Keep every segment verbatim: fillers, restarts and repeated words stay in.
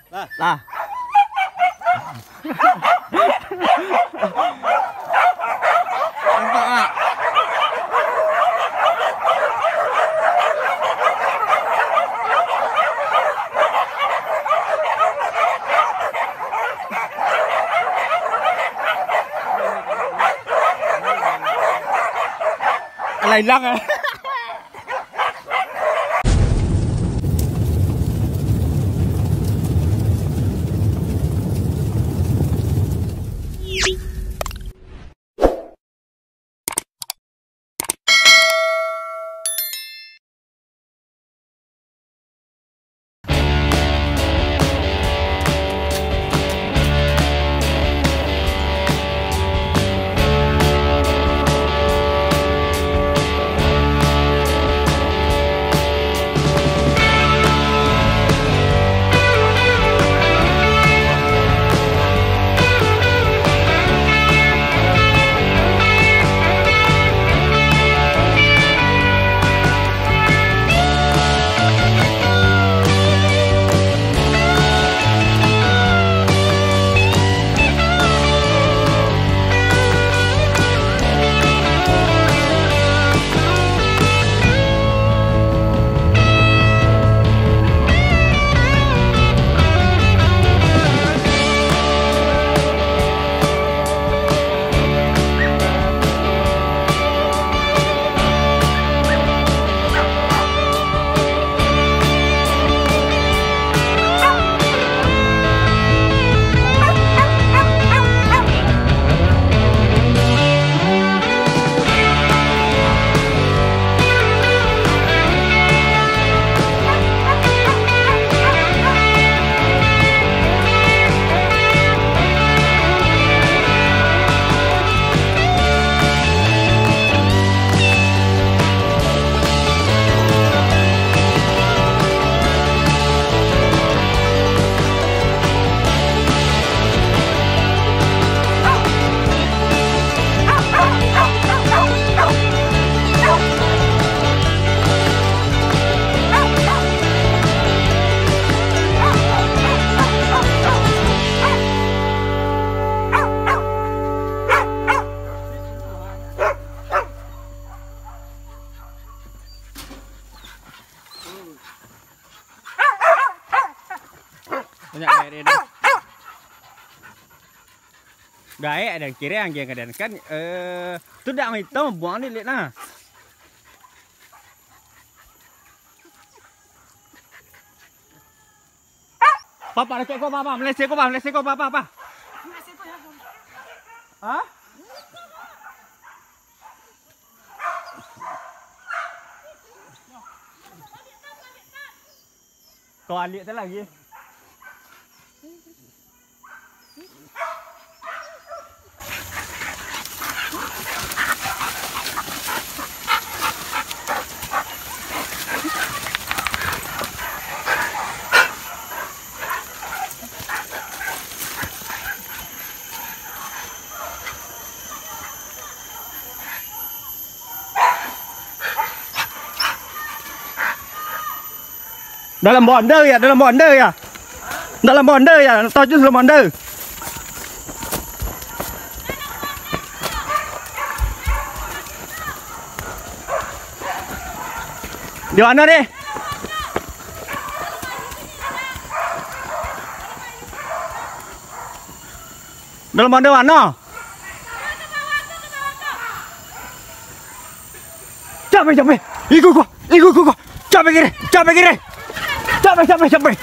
Lah. Lah. Nampak tak? Alah, ilang, ah. Banyak gaek dia. Gaek ada kirang, kirang kadang kan, eh, tu dak main tu, buang ni, lihat nah. Papa, dekat kau, papa, melesek kau, papa, melesek kau, papa, papa. Hah? Kau alik tu lagi. Dalam bonda ya, dalam bonda ya. Dalam bonda ya, tajus dalam bonda. Di mana ni? Dalam bonda mano? Capek, capek. Iko, iko, iko, iko, iko. Capek kiri, capek kiri. Capek, capek, capek.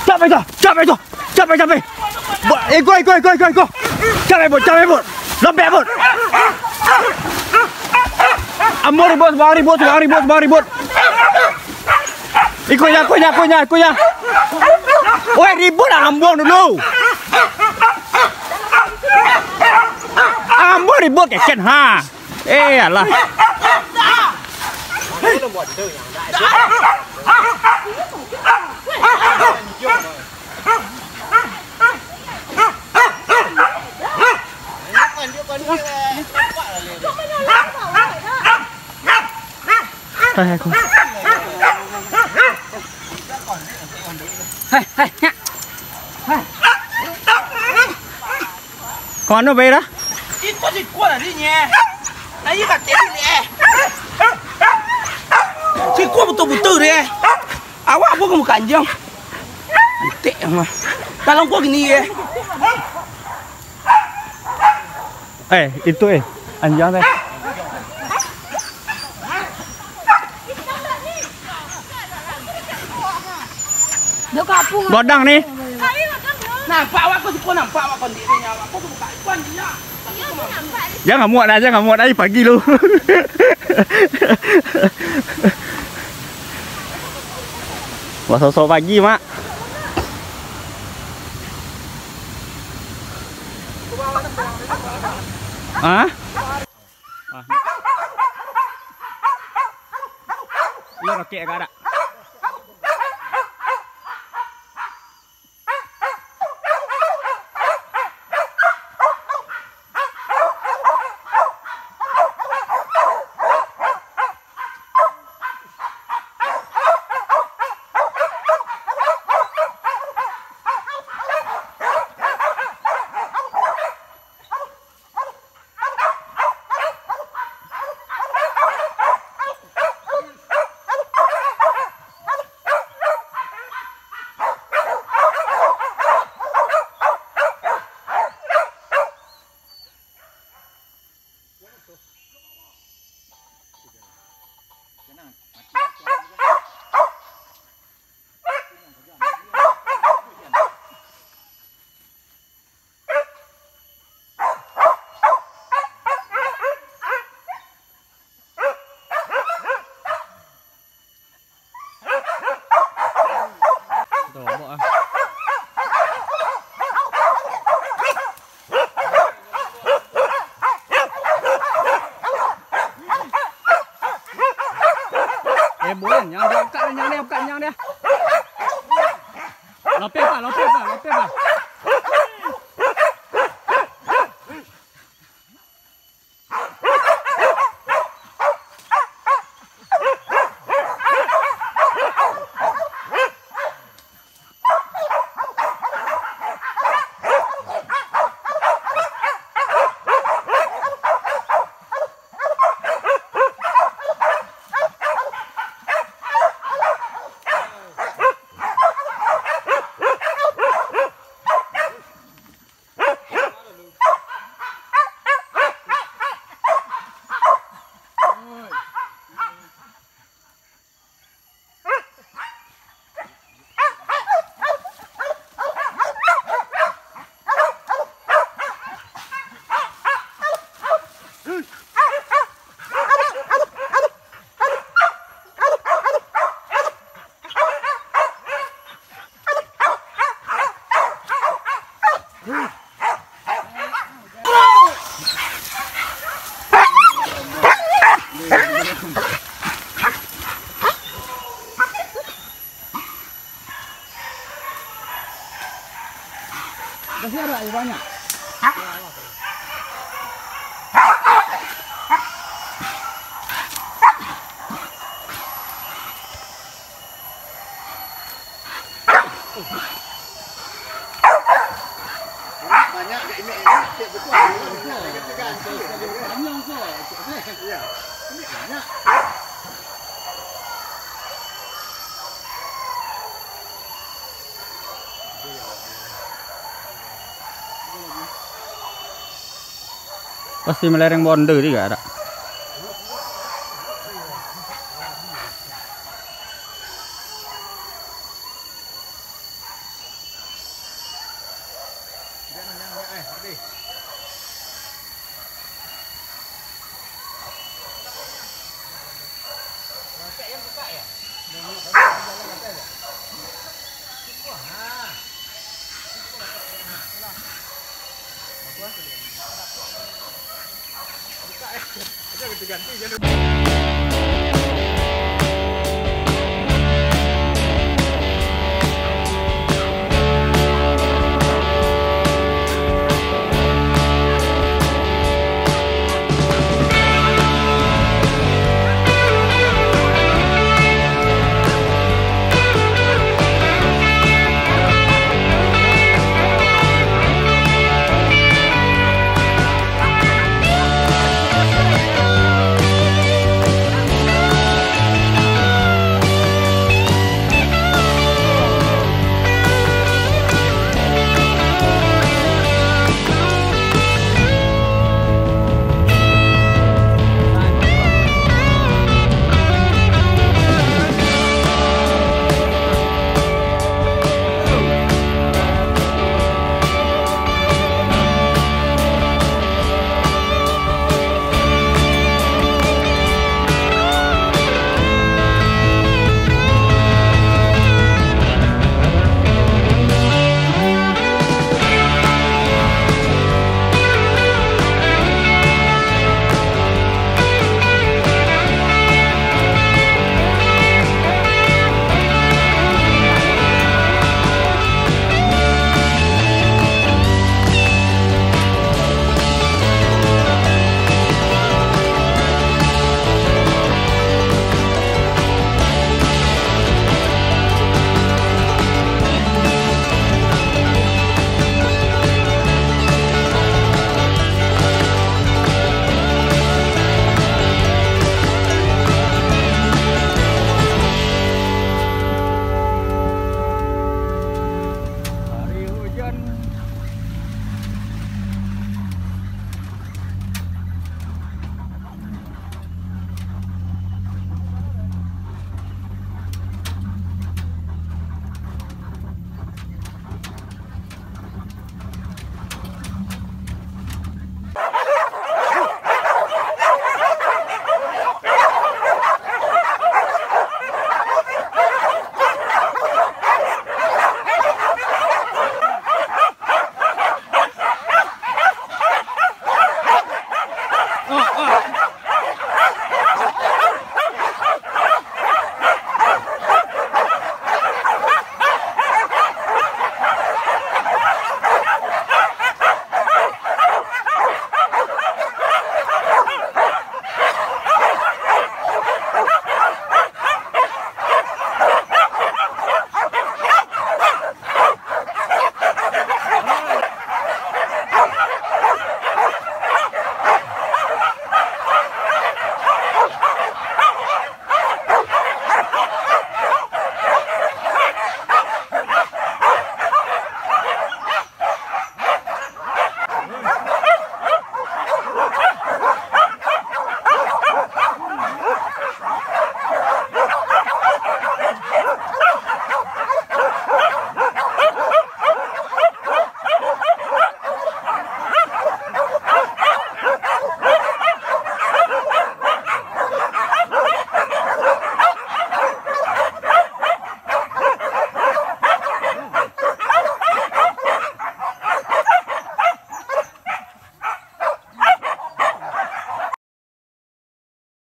Capek tu, capek tu. Capek, capek. Bo-, iko, iko, iko, iko, iko. Capek, Bot, capek, Bot. Lembek, Bot. Ambo ribut, bang ribut, bang ribut, bang ribut. Iko nya, iko nya, iko nya, iko nya. Oi, ribut lah, ambuang dulu. Ambo ribut kecen, ha. Eh, alah. Hai, hai, aku. Hai, hai, nyak. Ka mano pai dah? Itu siko tadi nyo. Ayo katik ni eh. Siko buto-buto deh. Awak apa kamu kanjang? Antek mah. Dalam kau gini eh. Eh, itu eh, anjang teh. Godang ni. Nampak awak ko siko, nampak awak kondisi nyo awak ko buka ikuan dia. Jangan muak dah, jangan muak dah, pagi lu. Wah, sosok pagi, Mak. Hah? Ah. Iyo, rakek agak dak? Eh, buruan, jangan dia buka, jangan dia buka, jangan dia. Lapeh, Pak, lapeh, Pak, lapeh, Pak. Kasih ada air banyak. Banyak gak ini, ini, cek betul. Iya. Ini banyak. Pasti melereng bonde juga ada.